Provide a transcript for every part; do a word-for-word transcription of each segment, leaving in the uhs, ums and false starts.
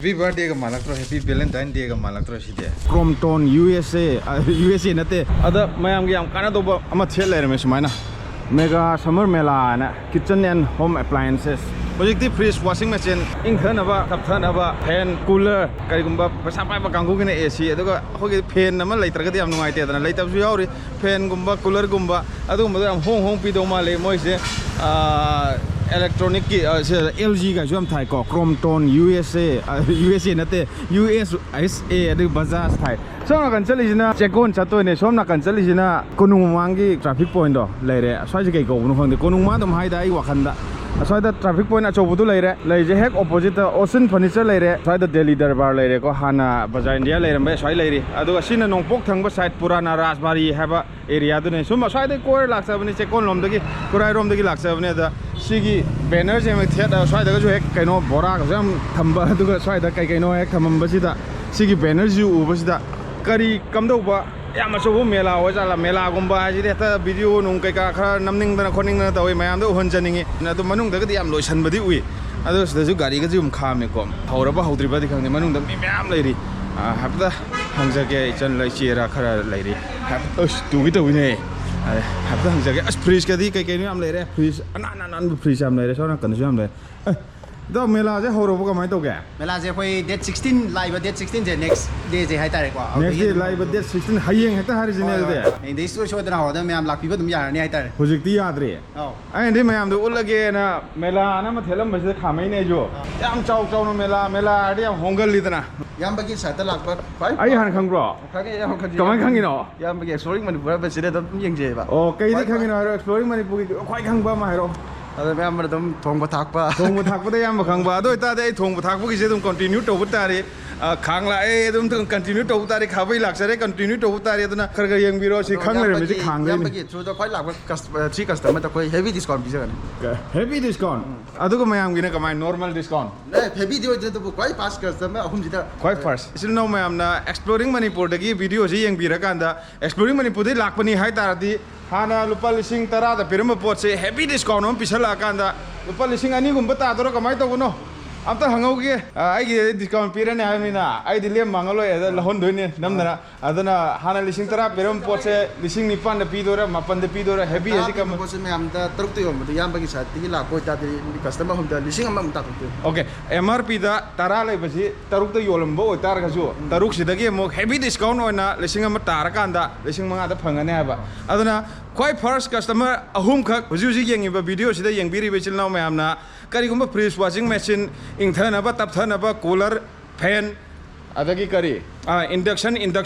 Happy birthday ꯒ ꯃꯥꯜꯂꯛꯇ꯭ꯔꯣ? Happy Valentine Day ꯒ ꯃꯥꯜꯂꯛꯇ꯭ꯔꯣ ꯁꯤꯗꯤ? Crompton, U S A, ꯑ, U S A ꯅꯠꯇꯦ, ꯑꯗ ꯃꯌꯥꯝꯒꯤ ꯌꯥꯝ ꯀꯥꯟꯅꯗꯧꯕ ꯑꯃ ꯊꯦꯠ ꯂꯩꯔꯝꯃꯦ ꯁꯨꯃꯥꯏꯅ꯫ Mega Summer Mela ꯍꯥꯏꯅ, Kitchen and Home Appliances꯫ ꯍꯧꯖꯤꯛꯇꯤ fridge, washing machine, ꯏꯪꯊꯅꯕ, ꯊꯛꯊꯅꯕ, fan, cooler, ꯀꯔꯤꯒꯨꯝꯕ ꯄꯩꯁꯥ ꯄꯥꯏꯕ ꯀꯥꯡꯕꯨꯒꯤꯅ A C, ꯑꯗꯨꯒ ꯑꯩꯈꯣꯏꯒꯤ fan ꯑꯃ ꯂꯩꯇ꯭ꯔꯒꯗꯤ ꯌꯥꯝ ꯅꯨꯡꯉꯥꯏꯇꯦꯗꯅ, ꯂꯩꯇꯕꯁꯨ ꯌꯥꯎꯔꯤ꯫ Fan ꯒꯨꯝꯕ, cooler ꯒꯨꯝꯕ, ꯑꯗꯨꯒꯨꯝꯕꯗꯣ ꯌꯥꯝ ꯍꯣꯡ ꯍꯣꯡ ꯄꯤꯗꯧ ꯃꯥꯜꯂꯦ ꯃꯣꯏꯁꯦ꯫ ꯑꯥ, electronic ꯀꯤ, ꯑꯥ, ꯁꯤ L G ꯒꯥꯏꯁꯨ ꯌꯥꯝ ꯊꯥꯏꯀꯣ, Crompton, U S A, ah, U S A ꯅꯠꯇꯦ, U S S A, ꯑꯗꯨꯒ Bajaj ꯊꯥꯏ꯫ ꯁꯣꯝ ꯅꯥꯀꯟ ꯆꯠꯂꯤꯁꯤꯅ ꯆꯦꯛꯀꯣꯟ ꯆꯠꯇꯣꯏꯅꯦ, ꯁꯣꯝ ꯅꯥꯀꯟ ꯆꯠꯂꯤꯁꯤꯅ ꯀꯣꯅꯨꯡ ꯃꯃꯥꯡꯒꯤ traffic point ꯗꯣ ꯂꯩꯔꯦ꯫ ꯁ꯭ꯋꯥꯏꯁꯦ ꯀꯩ ꯀꯧꯕꯅꯣ ꯈꯪꯗꯦ, ꯀꯣꯅꯨꯡ ꯃꯃꯥꯡ ꯑꯗꯨꯝ ꯍꯥꯏꯗ ꯑꯩ ꯋꯥꯈꯟꯗ꯫ ꯑꯁ꯭ꯋꯥꯏꯗ traffic point ꯑꯆꯧꯕꯗꯨ ꯂꯩꯔꯦ, ꯂꯩꯁꯦ ꯍꯦꯛ opposite ꯇ Ocean Furniture ꯂꯩꯔꯦ, ꯁ꯭ꯋꯥꯏꯗ Delhi Darbar ꯂꯩꯔꯦꯀꯣ, ꯍꯥꯟꯅ Bazaar India ꯂꯩꯔꯝꯕ ꯑꯁ꯭ꯋꯥꯏ ꯂꯩꯔꯤ꯫ ꯑꯗꯨꯒ ꯁꯤꯅ ꯅꯣꯡꯄꯣꯛ ꯊꯪꯕ side, ꯄꯨꯔꯥꯅꯥ ꯔꯥꯖꯕꯥꯔꯤ ꯍꯥꯏꯕ area ꯗꯨꯅꯦ꯫ ꯁꯨꯝ ꯑꯁ꯭ꯋꯥꯏꯗꯩ ꯀꯣꯏꯔ ꯂꯥꯛꯆꯕꯅꯤ, ꯆꯦꯛꯀꯣꯟ ꯂꯣꯝꯗꯒꯤ, ꯈꯨꯔꯥꯏꯔꯣꯝꯗꯒꯤ ꯂꯥꯛꯆꯕꯅꯤ꯫ ꯑꯗ ꯁꯤꯒꯤ banner ꯁꯦ ꯑꯃ ꯊꯦꯠ, ꯑꯁ꯭ꯋꯥꯏꯗꯒꯁꯨ ꯍꯦꯛ ꯀꯩꯅꯣ ꯕꯣꯔꯥꯒꯁꯨ ꯌꯥꯝ ꯊꯝꯕ, ꯑꯗꯨꯒ ꯁ꯭ꯋꯥꯏꯗ ꯀꯩ ꯀꯩꯅꯣ ꯍꯦꯛ ꯊꯝꯃꯝꯕꯁꯤꯗ, ꯁꯤꯒꯤ banner ꯁꯤ ꯎꯕꯁꯤꯗ ꯀꯔꯤ ꯀꯝꯗꯧꯕ ꯌꯥꯝ ꯑꯆꯧꯕ ꯃꯦꯂꯥ ꯑꯣꯏꯖꯥꯠꯂ? ꯃꯦꯂꯥꯒꯨꯝꯕ ꯍꯥꯏꯁꯤꯗꯤ ꯍꯦꯛꯇ video ꯅꯨꯡ ꯀꯩꯀꯥ ꯈꯔ ꯅꯝꯅꯤꯡꯗꯅ ꯈꯣꯠꯅꯤꯡꯗꯅ ꯇꯧꯋꯤ, ꯃꯌꯥꯝꯗ ꯎꯍꯟꯖꯅꯤꯡꯉꯤ꯫ ꯑꯗꯨ ꯃꯅꯨꯡꯗꯒꯗꯤ ꯌꯥꯝ ꯂꯣꯏꯁꯟꯕꯗꯤ ꯎꯏ꯫ ꯑꯗꯣ ꯁꯤꯗꯁꯨ ꯒꯥꯔꯤꯒꯁꯨ ꯑꯗꯨꯝ ꯈꯥꯝꯃꯦꯀꯣ꯫ ꯍꯧꯔꯕ ꯍꯧꯗ꯭ꯔꯤꯕꯗꯤ ꯈꯪꯗꯦ, ꯃꯅꯨꯡꯗ ꯃꯤ ꯃꯌꯥꯝ ꯂꯩꯔꯤ꯫ ꯑ, ꯍꯥꯏꯐꯦꯠꯇ ꯍꯪꯖꯒꯦ, ꯏꯆꯟ ꯏꯆꯦꯔꯥ ꯈꯔ ꯂꯩꯔꯤ꯫ ꯍꯥꯏꯐꯦꯠ, ꯑꯁ, ꯇꯨꯒꯦ ꯇꯧꯋꯤꯅꯦ꯫ ꯑ, ꯍꯥꯏꯐꯦꯠꯇ ꯍꯪꯖꯒꯦ꯫ ꯑꯁ, fridge ꯀꯗꯤ ꯀꯩ ꯀꯩꯅꯣ ꯌꯥꯝ ꯂꯩꯔꯦ꯫ Fridge ꯑꯅꯥꯟ ꯑꯅꯥꯟꯕ fridge ꯌꯥꯝ ꯂꯩꯔꯦ꯫ ꯁꯣꯝ ꯅꯥꯀꯟꯗꯁꯨ ꯌꯥꯝ ꯂꯩꯔꯦ꯫ ꯑꯦ, ꯑꯗꯣ ꯃꯦꯂꯥꯁꯦ ꯍꯧꯔꯕ ꯀꯃꯥꯏꯅ ꯇꯧꯒꯦ? ꯃꯦꯂꯥꯁꯦ ꯑꯩꯈꯣꯏ date sixteen, ꯂꯥꯛꯏꯕ date sixteen ꯁꯦ, next day ꯁꯦ ꯍꯥꯏꯇꯥꯔꯦꯀꯣ꯫ Next ꯑꯗꯨꯗꯒꯤ day, ꯑꯗꯨꯝ ꯂꯥꯛꯏꯕ date sixteen, ꯍꯌꯦꯡ ꯍꯦꯛꯇ ꯍꯥꯏꯔꯤꯁꯤꯅꯦ ꯍꯣꯏ, ꯍꯣꯏ꯫ ꯑꯗꯨꯗꯤ꯫ ꯍꯌꯦꯡꯗꯒꯤ ꯁꯨꯡꯁꯣꯏ ꯁꯣꯏꯗꯅ ꯍꯧꯔꯗꯕꯅꯤ, ꯃꯌꯥꯝ ꯂꯥꯛꯄꯤꯕ ꯑꯗꯨꯝ ꯌꯥꯔꯅꯤ ꯍꯥꯏꯇꯥꯔꯦ꯫ ꯍꯧꯖꯤꯛꯇꯤ ꯌꯥꯗ꯭ꯔꯤ꯫ ꯑꯧ꯫ ꯑꯩꯅꯗꯤ ꯃꯌꯥꯝꯗ ꯎꯠꯂꯒꯦꯅ ꯃꯦꯂꯥꯅ ꯑꯃ ꯊꯦꯠꯂꯝꯕꯁꯤꯗ ꯈꯥꯝꯃꯛꯏꯅꯦ ꯑꯩꯁꯨ꯫ ꯑꯥ꯫ ꯌꯥꯝ ꯆꯥꯎ ꯆꯥꯎꯅ ꯃꯦꯂꯥ, ꯃꯦꯂꯥ ꯍꯥꯏꯔꯗꯤ ꯌꯥꯝ ꯍꯣꯡꯒꯜꯂꯤꯗꯅ꯫ ꯏꯌꯥꯝꯕꯒꯤ side ꯇ ꯂꯥꯛꯄ ꯈ꯭ꯋꯥꯏ ꯑꯩ ꯍꯥꯟꯅ ꯈꯪꯕ꯭ꯔꯣ? ꯈꯪꯉꯦ, ꯏꯌꯥꯝꯕ ꯈꯪꯉꯦ꯫ ꯀꯃꯥꯏꯅ ꯈꯪꯉꯤꯅꯣ? ꯏꯌꯥꯝꯕꯒꯤ Exploringꯃꯅꯤꯄꯨꯔ ꯍꯥꯏꯕꯁꯤꯗ ꯑꯗꯨꯝ ꯌꯦꯡꯖꯩꯑꯕ꯫ ꯑꯣ, ꯀꯩꯗ ꯈ꯭ꯋꯥꯏ ꯈꯪꯉꯤꯅꯣ ꯍꯥꯏꯔꯣ, Exploring ꯃꯅꯤꯄꯨꯔꯒꯤ ꯈ꯭ꯋꯥꯏ ꯈꯪꯕ ꯑꯃ ꯍꯥꯏꯔꯣ꯫ ꯑꯗꯣ ꯃꯌꯥꯝꯕꯅ ꯑꯗꯨꯝ ꯊꯣꯡꯕ ꯊꯥꯛꯄ꯫ ꯊꯣꯡꯕ ꯊꯥꯛꯄꯗ ꯑꯌꯥꯝꯕ ꯈꯪꯕ꯫ ꯑꯗꯨ ꯑꯣꯏꯇꯥꯔꯗꯤ ꯑꯩ ꯊꯣꯡꯕ ꯊꯥꯛꯄꯒꯤꯁꯦ ꯑꯗꯨꯝ continue ꯇꯧꯕ ꯇꯥꯔꯦ꯫ ꯑ, ꯈꯥꯡ ꯂꯥꯛꯑꯦ, ꯑꯗꯨꯝ continue ꯇꯧꯕ ꯇꯥꯔꯦ꯫ ꯈꯥꯕꯩ ꯂꯥꯛꯆꯔꯦ, continue ꯇꯧꯕ ꯇꯥꯔꯦ꯫ ꯑꯗꯨꯅ ꯈꯔ ꯈꯔ ꯌꯦꯡꯕꯤꯔꯣ꯫ ꯁꯤ ꯑꯗꯣ ꯈꯪ ꯂꯩꯔꯝꯃꯤꯁꯦ ꯏꯌꯥꯝꯕꯒꯤ, ꯈꯥꯡꯗꯩꯅꯦ꯫ ꯏꯌꯥꯝꯕꯒꯤ through ꯗ ꯈ꯭ꯋꯥꯏ ꯂꯥꯛꯄ cust-, ꯑ, three customer ꯗ ꯑꯩꯈꯣꯏ heavy discount ꯄꯤꯖꯒꯅꯤ꯫ Heavy discount? ꯎꯝ꯫ ꯑꯗꯨꯒ ꯃꯌꯥꯝꯒꯤꯅ ꯀꯃꯥꯏꯅ, normal discount? ꯑꯦ, heavy ꯗꯤ ꯑꯣꯏꯗꯣꯏ, ꯑꯗꯨꯕꯨ ꯈ꯭ꯋꯥꯏ first customer ꯑꯍꯨꯝꯁꯤꯗ꯫ ꯈ꯭ꯋꯥꯏ first꯫ ꯏꯆꯤꯜ ꯏꯅꯥꯎ ꯃꯌꯥꯝꯅ Exploring ꯃꯅꯤꯄꯨꯔꯗꯒꯤ video ꯁꯤ ꯌꯦꯡꯕꯤꯔꯀꯥꯟꯗ, Exploring ꯃꯅꯤꯄꯨꯔꯗꯒꯤ ꯂꯥꯛꯄꯅꯤ ꯍꯥꯏ ꯇꯥꯔꯗꯤ, ꯍꯥꯟꯅ ꯂꯨꯄꯥ ꯂꯤꯁꯤꯡ ꯇꯔꯥꯗ ꯄꯤꯔꯝꯕ ꯄꯣꯠꯁꯦ heavy discount ꯑꯃ ꯄꯤꯁꯜꯂꯛꯑꯀꯥꯟꯗ ꯂꯨꯄꯥ ꯂꯤꯁꯤꯡ ꯑꯅꯤꯒꯨꯝꯕ ꯇꯥꯗꯣꯏꯔꯣ, ꯀꯃꯥꯏꯅ ꯇꯧꯕꯅꯣ? ꯑꯝꯇ ꯍꯪꯍꯧꯒꯦ꯫ ꯑ, ꯑꯩꯒꯤ ꯗꯤꯁꯀꯥꯎꯟ ꯄꯤꯔꯅꯤ ꯍꯥꯏꯕꯅꯤꯅ ꯑꯩꯗꯤ ꯂꯦꯝ ꯃꯥꯡꯍꯜꯂꯣꯏ, ꯑꯗ ꯂꯧꯍꯟꯗꯣꯏꯅꯤ ꯅꯝꯗꯅ꯫ ꯑꯗꯨꯅ ꯍꯥꯟꯅ ꯂꯤꯁꯤꯡ ꯇꯔꯥ ꯄꯤꯔꯝꯕ ꯄꯣꯠꯁꯦ ꯂꯤꯁꯤꯡ ꯅꯤꯄꯥꯟꯗ ꯄꯤꯗꯣꯏꯔꯥ, ꯃꯥꯄꯟꯗ ꯄꯤꯗꯣꯏꯔꯥ, ꯍꯦꯕꯤ ꯑꯁꯤ ꯇꯔꯥ ꯄꯤꯕ ꯀꯃ- ꯄꯣꯠꯁꯦ ꯃꯌꯥꯝꯗ ꯇꯔꯨꯛꯇ ꯌꯣꯟꯕꯗꯣ ꯏꯌꯥꯝꯕꯒꯤ ꯁꯥꯏꯠꯇꯒꯤ ꯂꯥꯛꯄ ꯑꯣꯏꯇꯥꯔꯗꯤ ꯀꯁꯇꯃꯔ ꯑꯍꯨꯝꯗ ꯂꯤꯁꯤꯡ ꯑꯃꯃꯨꯛ ꯇꯥꯊꯣꯛꯇꯣꯏꯅꯤ꯫ ꯑꯣꯀꯦ, ꯑꯦꯝ ꯑꯥꯔ ꯄꯤꯗ ꯇꯔꯥ ꯂꯩꯕꯁꯤ ꯇꯔꯨꯛꯇ ꯌꯣꯜꯂꯝꯕ ꯑꯣꯏꯇꯥꯔꯒꯁꯨ, ꯎꯝ꯫ ꯇꯔꯨꯛꯁꯤꯗꯒꯤ ꯑꯃꯨꯛ ꯍꯦꯕꯤ ꯗꯤꯁꯀꯥꯎꯟ ꯑꯣꯏꯅ ꯂꯤꯁꯤꯡ ꯑꯃ ꯇꯥꯔꯀꯥꯟꯗ ꯂꯤꯁꯤꯡ ꯃꯉꯥꯗ ꯐꯪꯒꯅꯤ ꯍꯥꯏꯕ꯫ ꯑꯗꯨꯅ ꯈ꯭ꯋꯥꯏ ꯐꯥꯔꯁ ꯀꯁꯇꯃꯔ ꯑꯍꯨꯝꯈꯛ ꯍꯧꯖꯤꯛ ꯍꯧꯖꯤꯛ ꯌꯦꯡꯉꯤꯕ ꯚꯤꯗꯤꯑꯣꯁꯤꯗ ꯌꯦꯡꯕꯤꯔꯤꯕ ꯏꯆꯤꯜ ꯏꯅꯥꯎ ꯃꯌꯥꯝꯅ ꯀꯔꯤꯒꯨꯝꯕ ꯐ꯭ꯔꯤꯖ, ꯋꯥꯁꯤꯡ ꯃꯦꯆꯤꯟ, ꯏꯪꯊꯅꯕ ꯇꯞꯊꯅꯕ ꯀꯨꯂꯔ, ꯐꯦꯟ, ꯑꯗꯒꯤ ꯀꯔꯤ, ꯏꯟꯗꯛꯁꯟ,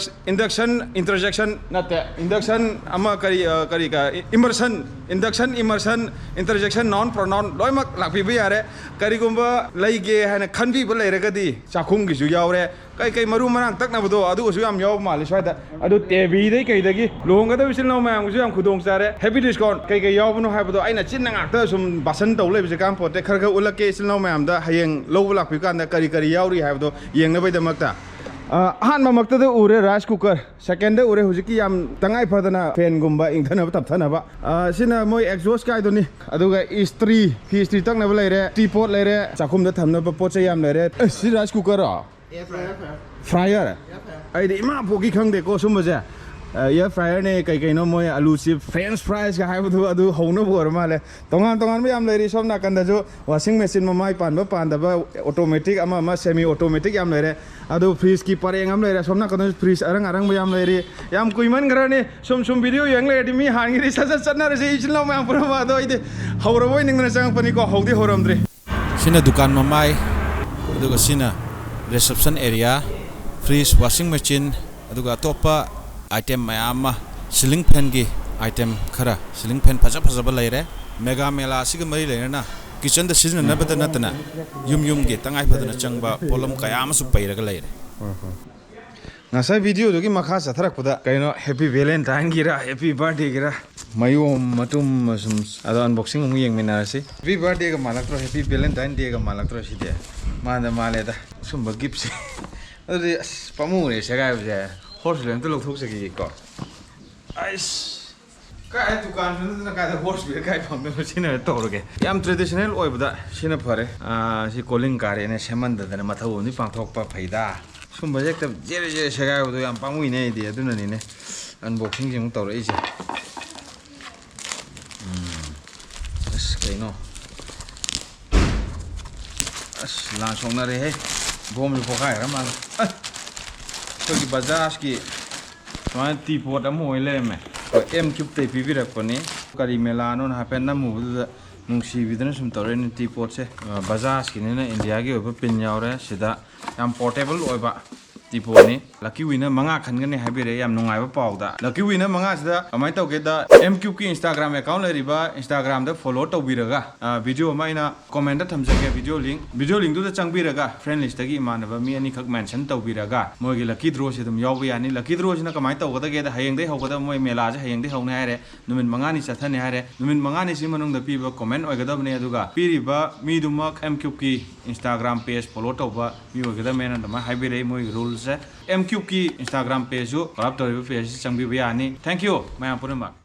ꯏꯟꯗꯛꯁꯟ ꯏꯟꯇꯔꯖꯦꯛꯁꯟ ꯅꯠꯇꯦ, ꯏꯟꯗꯛꯁꯟ ꯑꯃ ꯀꯔꯤ, ꯑ, ꯀꯔꯤ, ꯀ-, ꯏꯃꯔꯁꯟ, ꯏꯟꯗꯛꯁꯟ, ꯏꯃꯔꯁꯟ, ꯏꯟꯇꯔꯖꯦꯛꯁꯟ, ꯅꯥꯎꯟ, ꯄ꯭ꯔꯣꯅꯥꯎꯟ ꯂꯣꯏꯅꯃꯛ ꯂꯥꯛꯄꯤꯕ ꯌꯥꯔꯦ꯫ ꯀꯔꯤꯒꯨꯝꯕ ꯂꯩꯒꯦ ꯍꯥꯏꯅ ꯈꯟꯕꯤꯕ ꯂꯩꯔꯒꯗꯤ ꯆꯥꯛꯈꯨꯝꯒꯤꯁꯨ ꯌꯥꯎꯔꯦ, ꯀꯩ ꯀꯩ ꯃꯔꯨ ꯃꯔꯥꯡ ꯇꯛꯅꯕꯗꯣ ꯑꯗꯨꯒꯁꯨ ꯌꯥꯝ ꯌꯥꯎꯕ ꯃꯥꯜꯂꯤ ꯁ꯭ꯋꯥꯏꯗ꯫ ꯑꯗꯨ ꯇꯦꯕꯤꯗꯩ ꯀꯩꯗꯒꯤ ꯂꯨꯍꯣꯡꯒꯗꯕ ꯏꯆꯤꯜ ꯏꯅꯥꯎ ꯃꯌꯥꯝꯒꯤꯁꯨ ꯌꯥꯝ ꯈꯨꯗꯣꯡ ꯆꯥꯔꯦ꯫ ꯍꯦꯕꯤ ꯗꯤꯁꯀꯥꯎꯟ ꯀꯩ ꯀꯩ ꯌꯥꯎꯕꯅꯣ ꯍꯥꯏꯕꯗꯣ ꯑꯩꯅ ꯆꯤꯟꯅ ꯉꯥꯛꯇ ꯁꯨꯝ ꯕꯥꯁꯟ ꯇꯧ ꯂꯩꯕꯁꯦ ꯀꯥꯟ ꯄꯣꯠꯇꯦ꯫ ꯈꯔ ꯈꯔ ꯎꯠꯂꯛꯀꯦ ꯏꯆꯤꯜ ꯏꯅꯥꯎ ꯃꯌꯥꯝꯗ, ꯍꯌꯦꯡ ꯂꯧꯕ ꯂꯥꯛꯄꯤ ꯀꯥꯟꯗ ꯀꯔꯤ ꯀꯔꯤ ꯌꯥꯎꯔꯤ ꯍꯥꯏꯕꯗꯣ ꯌꯦꯡꯅꯕꯩꯗꯃꯛꯇ꯫ ꯑ, ꯑꯍꯥꯟꯕꯃꯛꯇꯗ ꯎꯔꯦ ꯔꯥꯏꯁ ꯀꯨꯀꯔ, ꯁꯦꯀꯦꯟꯗ ꯎꯔꯦ ꯍꯧꯖꯤꯛꯀꯤ ꯌꯥꯝ ꯇꯉꯥꯏ ꯐꯗꯅ ꯐꯦꯟꯒꯨꯝꯕ ꯏꯪꯊꯅꯕ ꯇꯞꯊꯅꯕ꯫ ꯑ, ꯁꯤꯅ ꯃꯣꯏ ꯑꯦꯛꯖꯣꯁ ꯀꯥꯏꯗꯨꯅꯤ꯫ ꯑꯗꯨꯒ ꯏꯁꯇ꯭ꯔꯤ, ꯐꯤ ꯏꯁꯇ꯭ꯔꯤ ꯇꯛꯅꯕ ꯂꯩꯔꯦ, ꯇꯤ ꯄꯣꯠ ꯂꯩꯔꯦ, ꯆꯥꯛꯈꯨꯝꯗ ꯊꯝꯅꯕ ꯄꯣꯠ ꯆꯩ ꯌꯥꯝ ꯂꯩꯔꯦ꯫ ꯑꯦ, ꯁꯤ ꯔꯥꯏꯁ ꯀꯨꯀꯔꯔꯣ? ꯐ꯭ꯔꯥꯏꯌꯔ? ꯑꯩꯗꯤ ꯏꯃꯥ ꯄꯣꯛꯀꯤ ꯈꯪꯗꯦꯀꯣ ꯁꯨꯝꯕꯁꯦ꯫ ꯑ, ꯑꯦꯌꯔ ꯐ꯭ꯔꯥꯏꯌꯔꯅꯦ, ꯀꯩ ꯀꯩꯅꯣ ꯃꯣꯏ ꯑꯂꯨ ꯆꯤꯞ, ꯐ꯭ꯔꯦꯟꯁ ꯐ꯭ꯔꯥꯏꯁꯀ ꯍꯥꯏꯕꯗꯨ ꯑꯗꯨ ꯍꯧꯅꯕ ꯑꯣꯏꯔ ꯃꯥꯜꯂꯦ꯫ ꯇꯣꯉꯥꯟ ꯇꯣꯉꯥꯟꯕ ꯌꯥꯝ ꯂꯩꯔꯤ꯫ ꯁꯣꯝ ꯅꯥꯀꯟꯗꯁꯨ ꯋꯥꯁꯤꯡ ꯃꯦꯆꯤꯟ ꯃꯃꯥꯏ ꯄꯥꯟꯕ ꯄꯥꯟꯗꯕ, ꯑꯣꯇꯣꯃꯦꯇꯤꯛ ꯑꯃ ꯑꯃ, ꯁꯦꯃꯤ ꯑꯣꯇꯣꯃꯦꯇꯤꯛ ꯌꯥꯝ ꯂꯩꯔꯦ꯫ ꯑꯗꯨ ꯐ꯭ꯔꯤꯖꯀꯤ ꯄꯔꯦꯡ ꯑꯃ ꯂꯩꯔꯦ꯫ ꯁꯣꯝ ꯅꯥꯀꯟꯗꯁꯨ ꯐ꯭ꯔꯤꯖ ꯑꯔꯪ ꯑꯔꯪꯕ ꯌꯥꯝ ꯂꯩꯔꯤ꯫ ꯌꯥꯝ ꯀꯨꯏꯃꯟꯈ꯭ꯔꯅꯤ꯫ ꯁꯨꯝ ꯁꯨꯝ ꯚꯤꯗꯤꯑꯣ ꯌꯦꯡ ꯂꯩꯔꯗꯤ ꯃꯤ ꯍꯥꯟꯈꯤꯗꯤ꯫ ꯁꯠ ꯁꯠ ꯆꯠꯅꯔꯁꯦ ꯏꯆꯤꯜ ꯏꯅꯥꯎ ꯃꯌꯥꯝ ꯄꯨꯝꯅꯃꯛ꯫ ꯑꯗꯣ ꯑꯩꯗꯤ ꯍꯧꯔꯕꯣꯏ ꯅꯤꯡꯗꯅ ꯆꯪꯉꯛꯄꯅꯤꯀꯣ, ꯍꯧꯗꯤ ꯍꯧꯔꯝꯗ꯭ꯔꯤ꯫ ꯁꯤꯅ ꯗꯨꯀꯥꯟ ꯃꯃꯥꯏ, ꯑꯗꯨꯒ ꯁꯤꯅ ꯔꯤꯁꯦꯞꯁꯟ ꯑꯦꯔꯤꯌꯥ, ꯐ꯭ꯔꯤꯖ, ꯋꯥꯁꯤꯡ ꯃꯦꯆꯤꯟ, ꯑꯗꯨꯒ ꯑꯇꯣꯞꯄ ꯑꯥꯏꯇꯦꯝ ꯃꯌꯥꯝ ꯑꯃ, ꯁꯤꯂꯤꯡ ꯐꯦꯟꯒꯤ ꯑꯥꯏꯇꯦꯝ ꯈꯔ, ꯁꯤꯂꯤꯡ ꯐꯦꯟ ꯐꯖ ꯐꯖꯕ ꯂꯩꯔꯦ꯫ ꯃꯦꯒꯥ ꯃꯦꯂꯥ ꯑꯁꯤꯒ ꯃꯔꯤ ꯂꯩꯅꯅ ꯀꯤꯆꯟꯗ ꯁꯤꯖꯤꯟꯅꯅꯕꯗ ꯅꯠꯇꯅ ꯌꯨꯝ ꯌꯨꯝꯒꯤ ꯇꯉꯥꯏ ꯐꯗꯅ ꯆꯪꯕ ꯄꯣꯠꯂꯝ ꯀꯌꯥ ꯑꯃꯁꯨ ꯄꯩꯔꯒ ꯂꯩꯔꯦ꯫ ꯉꯁꯥꯏ ꯚꯤꯗꯤꯑꯣꯗꯨꯒꯤ ꯃꯈꯥ ꯆꯠꯊꯔꯛꯄꯗ ꯀꯩꯅꯣ ꯍꯦꯄꯤ ꯚꯦꯂꯦꯟꯇꯥꯏꯟꯒꯤꯔ ꯍꯦꯄꯤ ꯕꯥꯔꯗꯦꯒꯤꯔ ꯃꯌꯣꯝ ꯃꯇꯨꯝ ꯁꯨꯝ, ꯑꯗꯣ ꯑꯟꯕꯣꯛꯁꯤꯡ ꯑꯃꯨꯛ ꯌꯦꯡꯃꯤꯟꯅꯔꯁꯤ꯫ ꯍꯦꯄꯤ ꯕꯥꯔꯗꯦꯒ ꯃꯥꯜꯂꯛꯇ꯭ꯔꯣ? ꯍꯦꯄꯤ ꯚꯦꯂꯦꯟꯇꯥꯏꯟ ꯗꯦꯒ ꯃꯥꯜꯂꯛꯇ꯭ꯔꯣ ꯁꯤꯗꯤ? ꯃꯥꯟꯗ ꯃꯥꯜꯂꯦꯗ꯫ ꯁꯨꯝꯕ ꯒꯤꯐꯁꯦ꯫ ꯑꯗꯨꯗꯤ ꯑꯁ ꯄꯥꯝꯃꯨꯔꯦ ꯁꯦꯒꯥꯏꯕꯁꯦ꯫ ꯍꯣꯔꯁ ꯂꯣꯏ ꯑꯝꯇ ꯂꯧꯊꯣꯛꯆꯈꯤꯒꯦꯀꯣ꯫ ꯑꯩꯁ꯫ ꯀꯥꯏ ꯗꯨꯀꯥꯟꯁꯨ ꯅꯠꯇꯅ ꯀꯥꯏꯗ ꯍꯣꯔꯁ ꯕꯤꯌꯔ ꯀꯥꯏ ꯐꯪꯗꯣꯏꯅꯣ? ꯁꯤꯅ ꯇꯧꯔꯒꯦ꯫ ꯌꯥꯝ ꯇ꯭ꯔꯦꯗꯤꯁꯅꯦꯜ ꯑꯣꯏꯕꯗ ꯁꯤꯅ ꯐꯔꯦ꯫ ꯑꯥ, ꯁꯤ ꯀꯣꯂꯤꯡ ꯀꯥꯔꯦꯅ ꯁꯦꯝꯍꯟꯗꯗꯅ ꯃꯊꯧ ꯑꯃꯗꯤ ꯄꯥꯡꯊꯣꯛꯄ ꯐꯩꯗ꯫ ꯁꯨꯝꯕꯁꯦ ꯍꯦꯛꯇ ꯖꯦꯔꯦ ꯖꯦꯔꯦ ꯁꯦꯒꯥꯏꯕꯗꯣ ꯌꯥꯝ ꯄꯥꯝꯃꯨꯏꯅꯦ ꯑꯩꯗꯤ꯫ ꯑꯗꯨꯅꯅꯤꯅꯦ ꯑꯟꯕꯣꯛꯁꯤꯡꯁꯦ ꯑꯃꯨꯛ ꯇꯧꯔꯛꯏꯁꯦ꯫ ꯎꯝ꯫ ꯑꯁ, ꯀꯩꯅꯣ? ꯑꯁ, ꯂꯥꯟ ꯁꯣꯛꯅꯔꯦꯍꯦ꯫ ꯕꯣꯝꯁꯨ ꯄꯣꯈꯥꯏꯈ꯭ꯔ ꯃꯥꯜꯂꯦ꯫ ꯑꯁ! ꯑꯩꯈꯣꯏꯒꯤ ꯕꯖꯥꯖꯀꯤ ꯁꯨꯃꯥꯏꯅ ꯇꯤ ꯄꯣꯠ ꯑꯃ ꯑꯣꯏ ꯂꯩꯔꯝꯃꯦ꯫ ꯑꯩꯈꯣꯏ ꯑꯦꯝ ꯀ꯭ꯌꯨꯕꯇꯩ ꯄꯤꯕꯤꯔꯛꯄꯅꯤ꯫ ꯀꯔꯤ ꯃꯦꯂꯥꯅꯣꯅ ꯍꯥꯏꯐꯦꯠ ꯅꯝꯃꯨꯕꯗꯨꯗ ꯅꯨꯡꯁꯤꯕꯤꯗꯅ ꯁꯨꯝ ꯇꯧꯔꯛꯏꯅꯦ꯫ ꯇꯤ ꯄꯣꯠꯁꯦ, ꯑ, ꯕꯖꯥꯖꯀꯤꯅꯤꯅ ꯏꯟꯗꯤꯌꯥꯒꯤ ꯑꯣꯏꯕ ꯄꯤꯟ ꯌꯥꯎꯔꯦ꯫ ꯁꯤꯗ ꯌꯥꯝ ꯄꯣꯔꯇꯦꯕꯜ ꯑꯣꯏꯕ ꯇꯤ ꯄꯣꯠꯅꯤ꯫ ꯂꯛꯀꯤ ꯋꯤꯅꯔ ꯃꯉꯥ ꯈꯟꯒꯅꯤ ꯍꯥꯏꯕꯤꯔꯛꯑꯦ, ꯌꯥꯝ ꯅꯨꯡꯉꯥꯏꯕ ꯄꯥꯎꯗ꯫ ꯂꯛꯀꯤ ꯋꯤꯅꯔ ꯃꯉꯥꯁꯤꯗ ꯀꯃꯥꯏꯅ ꯇꯧꯒꯦꯗ, ꯑꯦꯝ ꯀ꯭ꯌꯨꯕꯀꯤ Instagram account ꯂꯩꯔꯤꯕ, Instagramꯗ follow ꯇꯧꯕꯤꯔꯒ, ꯑ, video ꯑꯃ ꯑꯩꯅ commentꯇ ꯊꯝꯖꯒꯦ, video link, video linkꯗꯨꯗ ꯆꯪꯕꯤꯔꯒ friend listꯇꯒꯤ ꯏꯃꯥꯟꯅꯕ ꯃꯤ ꯑꯅꯤꯈꯛ mention ꯇꯧꯕꯤꯔꯒ ꯃꯣꯏꯒꯤ lucky drawꯁꯤ ꯑꯗꯨꯝ ꯌꯥꯎꯕ ꯌꯥꯅꯤ꯫ Lucky drawꯁꯤꯅ ꯀꯃꯥꯏꯅ ꯇꯧꯒꯗꯒꯦꯗ, ꯍꯌꯦꯡꯗꯩ ꯍꯧꯒꯗꯕ, ꯃꯣꯏ ꯃꯦꯂꯥꯁꯦ ꯍꯌꯦꯡꯗꯩ ꯍꯧꯅꯤ ꯍꯥꯏꯔꯦ, ꯅꯨꯃꯤꯠ ꯃꯉꯥꯅꯤ ꯆꯠꯊꯅꯤ ꯍꯥꯏꯔꯦ꯫ ꯅꯨꯃꯤꯠ ꯃꯉꯥꯅꯤꯁꯤ ꯃꯅꯨꯡꯗ ꯄꯤꯕ comment ꯑꯣꯏꯒꯗꯕꯅꯤ, ꯑꯗꯨꯒ ꯄꯤꯔꯤꯕ ꯃꯤꯗꯨꯃꯛ ꯑꯦꯝ ꯀ꯭ꯌꯨꯕꯀꯤ Instagram page follow ꯇꯧꯕ ꯃꯤ ꯑꯣꯏꯒꯗꯕꯅꯦꯅ ꯑꯗꯨꯃꯥꯏꯅ ꯍꯥꯏꯕꯤꯔꯛꯏ ꯃꯣꯏꯒꯤ ruleꯁꯦ꯫ ꯑꯦꯝ ꯀ꯭ꯌꯨꯕꯀꯤ Instagram pageꯁꯨ collab ꯇꯧꯔꯤꯕ pageꯁꯤ ꯆꯪꯕꯤꯕ ꯌꯥꯅꯤ꯫ Thank you ꯃꯌꯥꯝ ꯄꯨꯝꯅꯃꯛ꯫